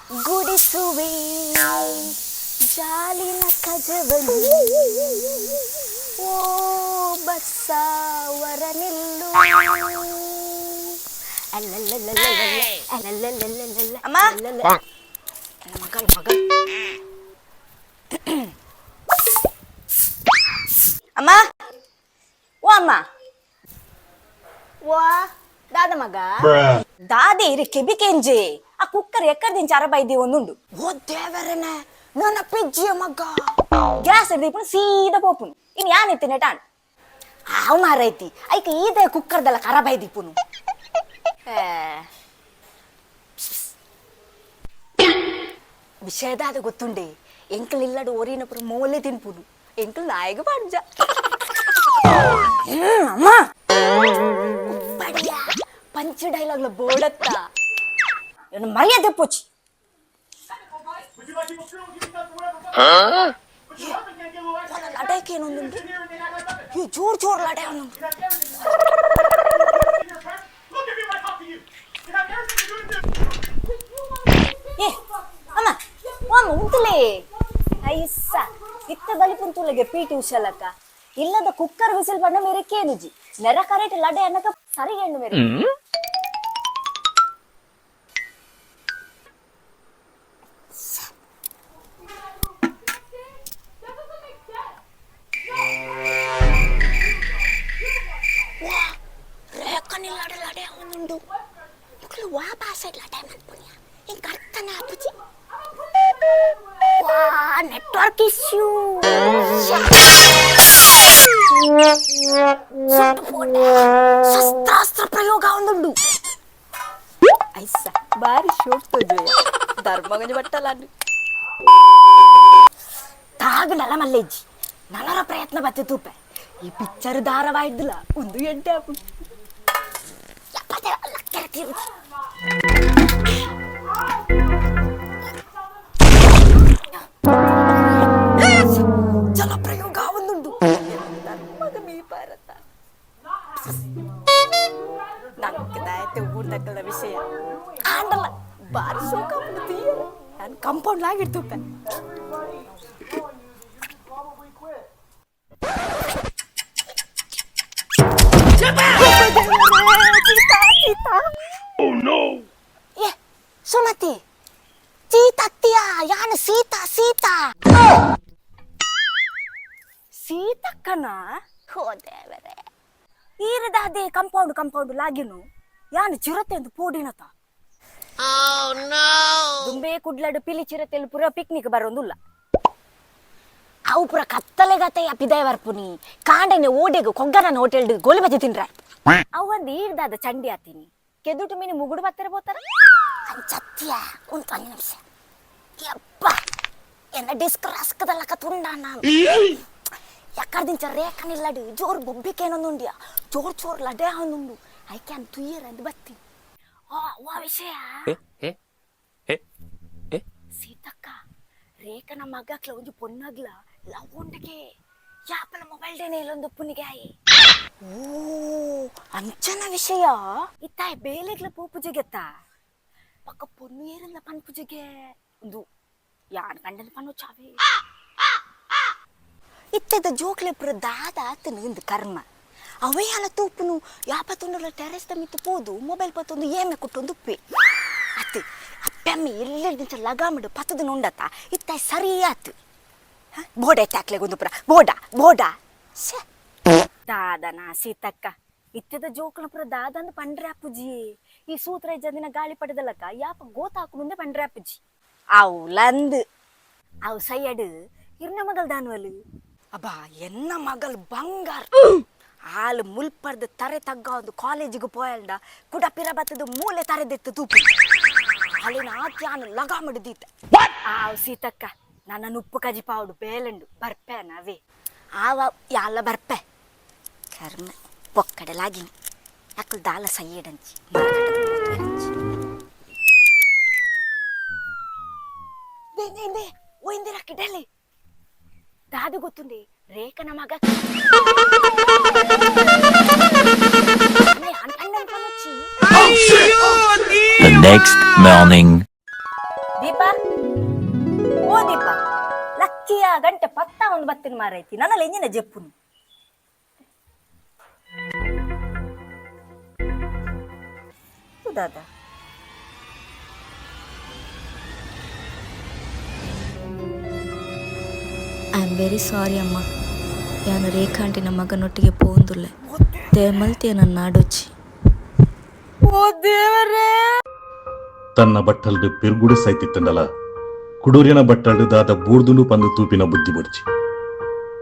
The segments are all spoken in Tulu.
ಗುಡಿಸುವೆ ಜಾಲಿನ ಕಜವನು ಓ ಬಸ್ಸಾವರ ನಿಲ್ಲು. ಅಲ್ಲಲ್ಲಲ್ಲಲ್ಲಲ್ಲ, ಅಲ್ಲಲ್ಲಲ್ಲಲ್ಲಲ್ಲ, ಅಮ್ಮ? ಅಲ್ಲಲ್ಲ. ಮಗಲ್ ಮಗಲ್. ಅಮ್ಮ, ಓ ಅಮ್ಮ, ವಾ ದಾದ ಮಗ ದಾದೆ ಇರು ಕೆಬಿ ಕೆಂಜೆ. ಆ ಕುಕ್ಕರ್ ಎಕ್ಕರ್ ದಿಂಚ ಅರಬೈದಿ ಒಂದುಂಡು. ಓ ದೇವರನೆ, ನನ್ನ ಪಿಜ್ಜಿಯ ಮಗ ಗ್ಯಾಸ್ ದೀಪನು ಸೀದಾ ಪೋಪುನು. ಇನ್ ಯಾನ್ ಇತ್ತಿನ ಟಾಣ್ ಆವ್ ಮಾರೈತಿ. ಐಕ ಈದೆ ಕುಕ್ಕರ್ದಲ್ಲ ಕರಬೈ ದೀಪುನು. ವಿಷಯದಾದ ಗೊತ್ತುಂಡೆ, ಎಂಕಲ್ ಇಲ್ಲಡು ಒರಿನ ಪುರ ಮೋಲೆ ತಿನ್ಪುನು. ಎಂಕಲ್ ನಾಯಿಗೆ ಪಾಡ್ಜ. ಅಮ್ಮ ಉಪ್ಪಡಿಯ ಪಂಚ್ ಡೈಲಾಗ್ಲ ಬೋಡತ್ತ ಏನು ಮರ್ಯಾದೆ ಪೋಚಿ. ಲಡಾಯ್ಕೆ ಏನೊಂದುಂಡು, ಈ ಜೋರ್ ಜೋರ್ ಲಡಾಯ್ ಒಂದುಂಡು. ಏ ಅಮ್ಮ, ಓ ಅಮ್ಮ, ಉಂತಲೇ ಐಸ ಇತ್ತ ಬಲಿಪುಂತುಲಗೆ ಪಿ ಟಿ ಉಷಲಕ್ಕ ಇಲ್ಲದ ಕುಕ್ಕರ್ ವಿಸಿಲ್ ಬಣ್ಣ ಮೇರೆ ಕೇನುಜಿ ನೆರ ಕರೆಟ್ ಲಡೆ ಅನ್ನಕ ಸರಿಗೆಣ್ಣು ಮೇರೆ. ರೇಖನಿ ಲಡೆ ಲಡೆ ಒಂದುಂಡು. ಮಕ್ಕಳು ವಾ ಭಾಷೆ ಲಡೆ ಮನ್ಪುನಿಯ ಇಂಕ ಅರ್ಥನೇ ಆಪುಜಿ. ವಾ, ನೆಟ್ವರ್ಕ್ ಇಶ್ಯೂ. ಶಸ್ತ್ರಾಸ್ತ್ರ ಪ್ರಯೋಗ ಒಂದುಂಡು. ಐಸ ಬಾರಿ ಶೋಕ್ ತೋಜುವೆ ಧರ್ಮಗಂಜ ಬಟ್ಟಲಾಡು ತಾಗ ನಲ ಮಲ್ಲೆಜ್ಜಿ ನಲರ ಪ್ರಯತ್ನ ಬತ್ತೆ ತೂಪೆ. ಈ ಪಿಕ್ಚರ್ ಧಾರಾವಾಹಿದ್ದಿಲ್ಲ ಒಂದು ಎಂಟೆ ಜಲಪ್ರಯೋಗ ಒಂದುಂಡು. ಧರ್ಮದ ಮೀ ಭಾರತ ನಂಗೆ ಊರ್ದಕ್ಕಲ್ಲ ವಿಷಯ ಆಂಡಲ್ಲ ಬಾರಿ ಶೋಕ ತೀಯ. ನಾನು ಕಂಪೌಂಡ್ ಲಾಗಿಡ್ತೂಪೆ. ಏ ಸುಮತಿ, ಚೀತತ್ತಿಯ ಯಾನು ಸೀತಾ ಸೀತಾ ಸೀತಕ್ಕನ. ಹೋ ದೇವರೇ, ಈರದಾದೆ ಕಂಪೌಂಡ್ ಕಂಪೌಂಡ್ ಲಾಗಿನು ಯಾನು ಚಿರತೆ ಅಂತ ಪೋಡಿನತ. ದುಂಬೆ ಕುಡ್ಲಡು ಪಿಲಿ ಚಿರತೆಲು ಪುರ ಪಿಕ್ನಿಕ್ ಬರೋಂದುಲ್ಲ. ಅವು ಪುರ ಕತ್ತಲೆಗತೆ ಪಿದಾಯ ಬರ್ಪುನಿ. ಕಾಂಡನೆ ಓಡೆಗು ಕೊಗ್ಗನ ಹೋಟೆಲ್ ಗೋಲಿ ಬಜ್ಜಿ ತಿನ್ರ. ಅವು ಒಂದು ಈರ್ದಾದ ಚಂಡಿ ಆತೀನಿ ಕೆದುಟು ಮೀನು ಮುಗುಡು ಬತ್ತರ ಬೋತಾರ ಅಂಚತ್ಯ. ಉಂಟು ಒಂದು ನಿಮಿಷ. ಯಪ್ಪ, ಎನ್ನ ಡಿಸ್ಕ್ ರಸ್ಕದಲ್ಲಕ ತುಂಡ ನಾನು. ಎಕ್ಕಡ ರೇಖನಿಲ್ಲಡು ಜೋರು ಬೊಬ್ಬಿಕೇನೊಂದುಂಡಿಯ ಜೋರ್ ಜೋರ್ ಲಡೆ ಒಂದುಂಡು. ಐಕೆ ಅನ್ ತುಯ್ಯರ್ ಅಂದ್ ಬತ್ತಿ. ಆ ವಾ ವಿಷಯ ಸೀತಕ್ಕ, ರೇಖನ ಮಗಕ್ಲ ಒಂಜಿ ಪೊನ್ನಗ್ಲ ಲವ್ ಉಂಡಗೆ. ಯಾಪಲ ಮೊಬೈಲ್ ಡೇನೆ ಇಲ್ಲೊಂದು ಪುನಿಗೆ ಆಯಿ. ಓ, ಅಂಚನ ವಿಷಯ. ಇತ್ತಾಯ್ ಬೇಲೆಗ್ಲ ಪೂಪುಜಿಗೆತ್ತ ಪಕ್ಕ ಪೊನ್ನು ಏರಂದ ಪನ್ಪುಜಿಗೆ ಒಂದು ಯಾನ್ ಕಂಡನ ಪನ್ನು ಚಾವೆ. ಇತ್ತದ ಜೋಕ್ಲೆ ಪುರ ದಾದ ಆತನು ಇಂದು ಕರ್ಮ. ಅವೇ ಅಲ ತೂಪುನು. ಯಾಪ ತುಂಡಲ ಟೆರೆಸ್ ದ ಮಿತ್ತು ಪೋದು ಮೊಬೈಲ್ ಪತ್ತೊಂದು ಏಮೆ ಕುಟ್ಟೊಂದು ಉಪ್ಪೆ ಅತ್ತೆ. ಅಪ್ಪೆಮ್ಮೆ ಎಲ್ಲೆಡ್ದಿಂಚ ಲಗಾಮಿಡು ಪತ್ತದ ನುಂಡತ ಇತ್ತ ಸರಿ ಆತು. ಬೋಡ ಎತ್ತಾಕ್ಲೆ ಒಂದು ಪುರ ಬೋಡ ಬೋಡ. ಶ್ಯೆ. ದಾದನ ಸೀತಕ್ಕ, ಇತ್ತದ ಜೋಕುಲ ಪುರ ದಾದಂದು ಪಂಡ್ರೆ ಅಪ್ಪುಜಿ. ಈ ಸೂತ್ರ ಇಜ್ಜಂದಿನ ಗಾಳಿ ಪಡೆದಲಕ್ಕ ಯಾಪ ಗೋತಾಕು ಮುಂದೆ ಪಂಡ್ರೆ ಅಪ್ಪುಜಿ. ಅವು ಲಂದು ಅವು ಸೈಯಡು ಇರ್ನ ಮಗಲ್ ದಾನುವಲು. ಅಬ್ಬಾ, ಎನ್ನ ಮಗಲ್ ಬಂಗಾರ. ಹಾಲು ಮುಲ್ಪರ್ದು ತರೆ ತಗ್ಗ ಒಂದು ಕಾಲೇಜಿಗೆ ಪೋಯಲ್ಡ ಕುಡ ಪಿರ ಬತ್ತದು ಮೂಲೆ ತರೆದಿತ್ತು ತೂಪು. ಅಲ್ಲಿನ ಆತ್ಯಾನು ಲಗಾಮಿಡ್ದೀತ. ಆವ್ ಸೀತಕ್ಕ, ನನ್ನ ಉಪ್ಪು ಕಜಿ ಪಾವುಡು ಬೇಲಂಡು ಬರ್ಪೆ ನಾವೇ. ಆವ ಯಾಲ ಬರ್ಪೆ. ಕರ್ಮ ಪೊಕ್ಕಡಲಾಗಿನಿ. ಅಕ್ಕಲು ದಾಲ ಸೈಯಡಂಚಿ ಮರಕಟ್ಟದ. ಓಯಿಂದಿರಕ್ಕೆ ಡೆಲ್ಲಿ ದಾದು ಗೊತ್ತುಂಡಿ ರೇಖನ ಮಗ The next morning. Deepa, ದೀಪ ಲಕ್ಕಿಯ ಗಂಟೆ ಪತ್ತ ಒಂದು ಬತ್ತಿನ ಮಾರೈತಿ ನನ್ನಲ್ಲಿ ಎಂಜಿನ ಜಪ್ಪುನು. ದಾದಾ I am very sorry ಅಮ್ಮ. ಯಾನು ರೇಖಾಂಟಿನ ಮಗನೊಟ್ಟಿಗೆ ಪೋಂದುಲ್ಲೆ ತೇಮಲ್ತಿಯ ನನ್ನ ನಾಡೊಚ್ಚಿ. ಓ ದೇವರೇ. ತನ್ನ ಬಟ್ಟಲ್ಡು ಪಿರ್ಗುಡು ಸೈತಿತ್ತಂಡಲ ಕುಡೂರಿನ ಬಟ್ಟಲ್ಡು ದಾದ ಬೂರ್ದುನು ಪಂದು ತೂಪಿನ ಬುದ್ಧಿ ಬುಡ್ಚಿ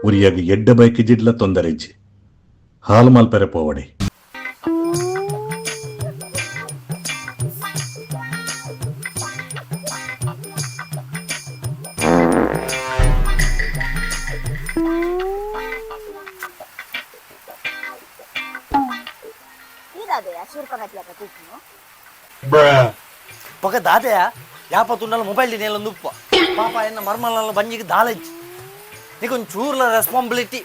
ಉರಿಯಾಗ ಎಡ್ಡ ಬೈಕ್ ಜಿಡ್ಲ ತೊಂದರೆಜ್ಜಿ ಹಾಲು ಮಲ್ಪೆರೆ ಪೋವಡೆ. ಇದಾದೆಯಾ ಶೂರ್ಪಗಟ್ಲೆಕ ತೂಪುನು? ಪೊಕ ದಾದೆಯ ಯಾಪ ತುಂಡಲ ಮೊಬೈಲ್ ನೇಲೊಂದು ಉಪ್ಪ ಪಾಪ ಎನ್ನ ಮರ್ಮಲಲ್ಲ ಬಂಜಿಗೆ ದಾಲಜ್ಜಿ ನೀಕೊಂದು ಚೂರ್ಲ ರೆಸ್ಪಾನ್ಸಿಬಿಲಿಟಿ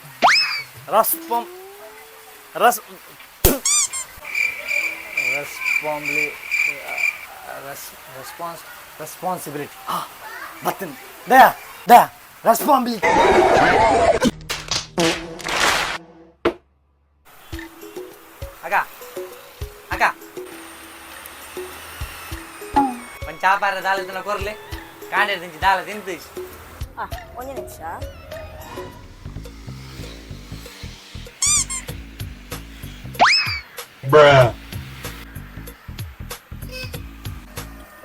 ರಸ್ಪಂ ರಸ್ ರೆಸ್ಪಾಂಬ್ಲಿ ರಸ್ ರೆಸ್ಪಾನ್ಸ್ ರೆಸ್ಪಾನ್ಸಿಬಿಲಿಟಿ. ಹಾಂ, ಬರ್ತೀನಿ. ದಯಾ ದಯಾ ರೆಸ್ಪಾನ್ಸಿಬಿಲಿಟಿ. ಅಕ್ಕ ಅಕ್ಕ, ಒಂದು ಚಾಪಾರ ದಾಲ ತಿನ್ನ ಕೊರ್ಲಿ, ಕಾಂಡೆ ತಿಂಚಿ ದಾಲ ತಿಂತು. ಆ, ಒಂದು ನಿಮಿಷ.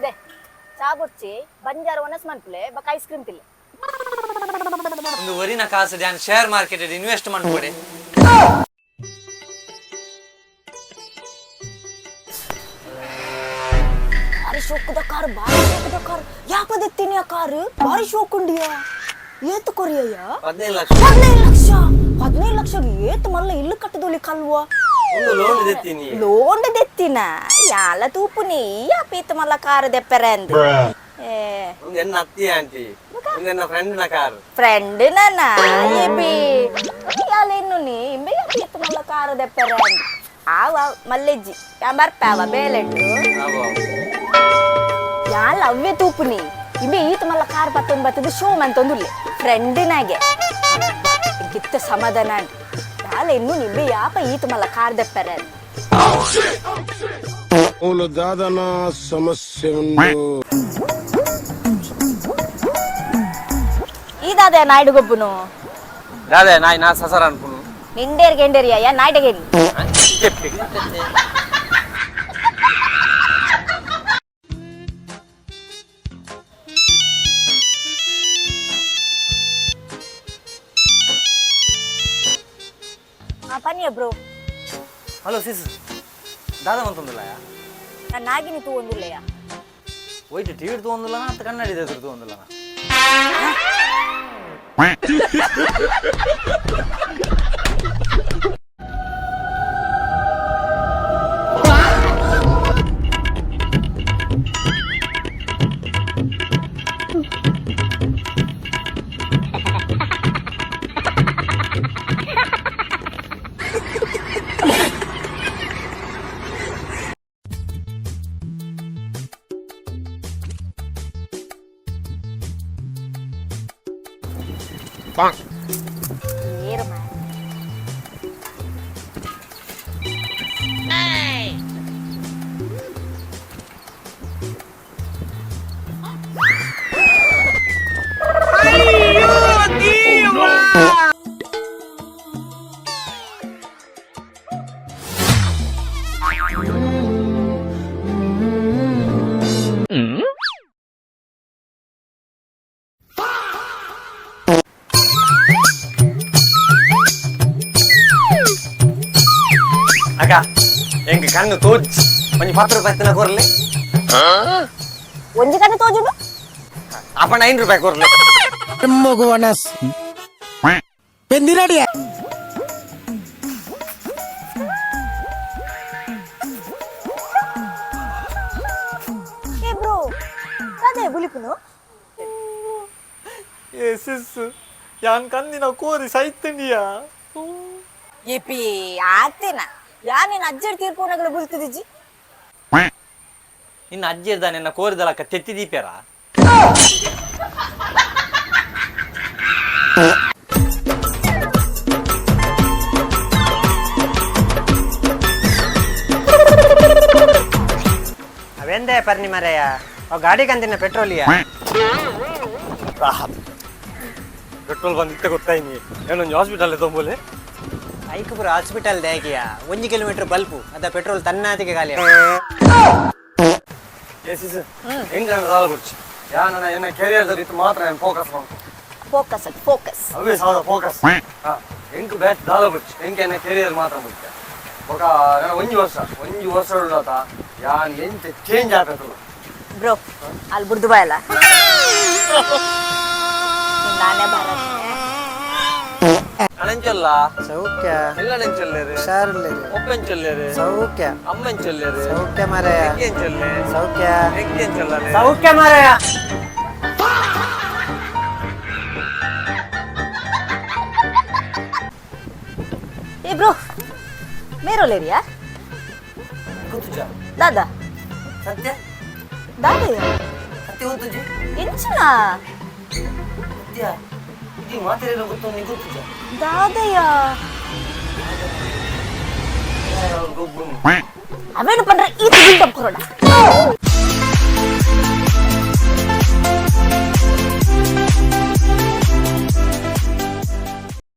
ದೆ ಚಾ ಬೊಡ್ಚಿ, ಬಂಜಾರ ಒಣಸ್ ಮನ್ಪುಲೆ ಬಕ ಐಸ್ ಕ್ರೀಮ್ ತಿಲ್ಲೆ. ಒಂದು ಒರಿನ ಕಾಸು ಧ್ಯಾನ share market invest ಮಾಡ್ಕೊಡಿ. ಭಾರಿ ಶೋಕದ ಕಾರ್, ಭಾರಿ ಶೋಕದ ಕಾರ್. ಯಾಪದೆತ್ತೀನಿ ಆ ಕಾರ್? ಭಾರಿ ಶೋಕುಂಡಿಯ. ಏತು ಕೊರಿಯಯ್ಯ? 15 ಲಕ್ಷ. 15 ಲಕ್ಷ? 15 ಲಕ್ಷಗೆ ಏತು ಮಲ್ಲ ಇಲ್ಲು ಕಟ್ಟದೊಲಿ ಕಲ್ವ. ಒಂದು ಲೋನ್ ದೆತ್ತೀನಿ. ಲೋನ್ ದೆತ್ತಿನ ಯಾಲ ತೂಪುನಿ ಯಾಪೀತು ಮಲ್ಲ ಕಾರ್ ದೆಪ್ಪರೆ ಅಂದ್ ಏ. ಒಂದು ಎನ್ನ ಅತ್ತಿ ಆಂಟಿ, ಒಂದು ಎನ್ನ ಫ್ರೆಂಡ್ನ ಕಾರ್. ಫ್ರೆಂಡ್ ನನ್ನ ಏಪಿ ಯಾಲ ಇನ್ನು ನೀ ಇಂಬೆ ಯಾಪೀತು ಮಲ್ಲ ಕಾರ್ ದೆಪ್ಪರೆ ಅಂದ್ ಆವ ಮಲ್ಲೆಜ್ಜಿ ಯಾ ಬರ್ಪಾವ ಬೇಲೆಟ್ಟು. ಯಾಲ ಅವ್ವೆ ತೂಪುನಿ ಇಂಬೆ ಈತ ಮಲ್ಲ ಕಾರ್ ಪತ್ತೊಂದು ಬತ್ತದ ಶೋ ಮಂತೊಂದುಲ್ಲೆ ಫ್ರೆಂಡಿನಾಗೆ ಗಿತ್ತ ಸಮಾಧಾನ ಅಂಡ್ ಯಾಲ ಇನ್ನು ನಿಂಬೆ ಯಾಪ ಈತ ಮಲ್ಲ ಕಾರ್ ದೆಪ್ಪರೆ ಅಂದ್. ಮೂಲ ದಾದನ ಸಮಸ್ಯೆ ಉಂಡು. ಇದಾದೆ ನಾಯ್ಡು ಗೊಬ್ಬುನು. ದಾದೆ ನಾಯಿ ನಾ ಸಸರ ಅನ್ಕೊಂಡು. ನಿಂಡೇರ್ ಗೆಂಡೇರಿ ಅಯ್ಯ ನಾಯ್ಡಗೆನ್. ಆ ಪನ್ಯ bro. Hello sis, ದಾದ ಮಂತೊಂದುಲ್ಲ? ನಾನು ನಾಗಿನಿ ತೂ ಒಂದುಲ್ಲೆಯ. ಒಯ್ಟ್ ಟಿವಿ ತಗೊಂದಿಲ್ಲ ಅಂತ ಕನ್ನಡಿ ಎದುರು ತಗೊಂದಿಲ್ಲ. ಏರು ಮಾ. ಅಕ್ಕ, ಎಂಗ್ ಕಣ್ಣು ತೋಜ್ ಒಂಜಿ 10 ರೂಪಾಯಿ ತಿನ್ನ ಕೊರ್ಲಿ. ಒಂಜಿ ಕಣ್ಣು ತೋಜುಡು. ಅಪ್ಪಣ್ಣ 5 ರೂಪಾಯಿ ಕೊರ್ಲಿ. ಮಗುವನಸ್ പെന്തിനടിയാ. ಏ ಬ್ರೋ, ಅದೇ ಬುಲಿಪುನು. ಏ ಸಿಸ್, ಯಾನ್ ಕಣ್ಣಿನ ಕೋರಿ ಸೈತನಿಯಾ? ಏಪಿ ಆತೇನ ಯಾ ನೀನು ಅಜ್ಜಡ್ ತೀರ್ಪೋನಗಳು ಬುಲ್ತದಿಜ್ಜಿ. ನಿನ್ನ ಅಜ್ಜಿ ಇರ್ದ ನಿನ್ನ ಕೋರಿದಲಕ್ಕ ತೆತ್ತಿ ದೀಪ್ಯಾರ. ಅವೆಂದೇ ಪರ್ನಿ ಮರೆಯ, ಅವ್ ಗಾಡಿ ಕಂತಿನ ಪೆಟ್ರೋಲಿಯ. ಪೆಟ್ರೋಲ್ ಬಂದಿತ್ತೆ ಗೊತ್ತಾಯ್ನಿ. ಏನೊಂದು ಹಾಸ್ಪಿಟಲ್ ತೊಂಬೋಲೆ. ಐಕಪುರ ಹಾಸ್ಪಿಟಲ್ ದೇಕಿಯ 1 ಕಿಲೋಮೀಟರ್ ಬಲ್ಪು ಅದ ಪೆಟ್ರೋಲ್ ತನ್ನಾತಿಗೆ ಖಾಲಿ. ಹೆಂಗ ಸಾಲ ಕೊಡ್ಚಿ ಯಾ ನನ್ನ ಎನ್ನ ಕೆರಿಯರ್ ಇತ್ತು ಮಾತ್ರ ನಾನು ಫೋಕಸ್ ಮಾಡ್ಕೊ. ಫೋಕಸ್ ಅದು ಫೋಕಸ್. ಅವೇ ಸಾಲ ಫೋಕಸ್. ಹಾ, ಎಂಕ್ ಬ್ಯಾಚ್ ದಾಲ ಬುಡ್ಚಿ, ಎಂಕ್ ಎನ್ನ ಕೆರಿಯರ್ ಮಾತ್ರ ಮುಖ್ಯ. ಬೊಕ ನನ್ನ ಒಂಜಿ ವರ್ಷ ಒಂಜಿ ವರ್ಷ ಉಳ್ಳಾತ ಯಾನ್ ಎಂಚ ಚೇಂಜ್ ಆಪೆತಲ್ಲ. ಬ್ರೋ, ಅಲ್ಲಿ ಬುಡ್ದು ಬಾಯಲ್ಲ, ನಾನೇ ಬರ. ಅಣಂಚೊಲ್ಲ. ಸೌಖ್ಯ. ಎಲ್ಲ ನೆಂಚೊಲ್ಲೇರು? ಹುಷಾರಿಲ್ಲೇರು. ಒಪ್ಪೆಂಚೊಲ್ಲೇರು? ಸೌಖ್ಯ. ಅಮ್ಮೆಂಚೊಲ್ಲೇರು? ಸೌಖ್ಯ ಮಾರಾಯ. ಎಂಚೊಲ್ಲೆ? ಸೌಖ್ಯ. ಎಂಚೊಲ್ಲರೆ? ಸೌಖ್ಯ ಮಾರಾಯ. ಏ ಬ್ರೋ, ಮೇರೋಲೇರಿಯಾ? ಗೊತ್ತುಜ. ದಾದಾ? ಸತ್ಯ. ದಾದಯ್ಯ. ಸತ್ಯ ಗೊತ್ತುಜಿ. ಎಂಚಿನ? ಸತ್ಯ ಇದು ಮಾತಾಡಿರೋ ಗೊತ್ತು, ನಿಂಗೆ ಗೊತ್ತುಜ? ದಾದಯ್ಯ. ಗೊಬ್ಬು. ಅವೇನು ಪಂಡ್ರೆ ಈ ಬಿಲ್ಡಪ್ ಕೊರೋಣ.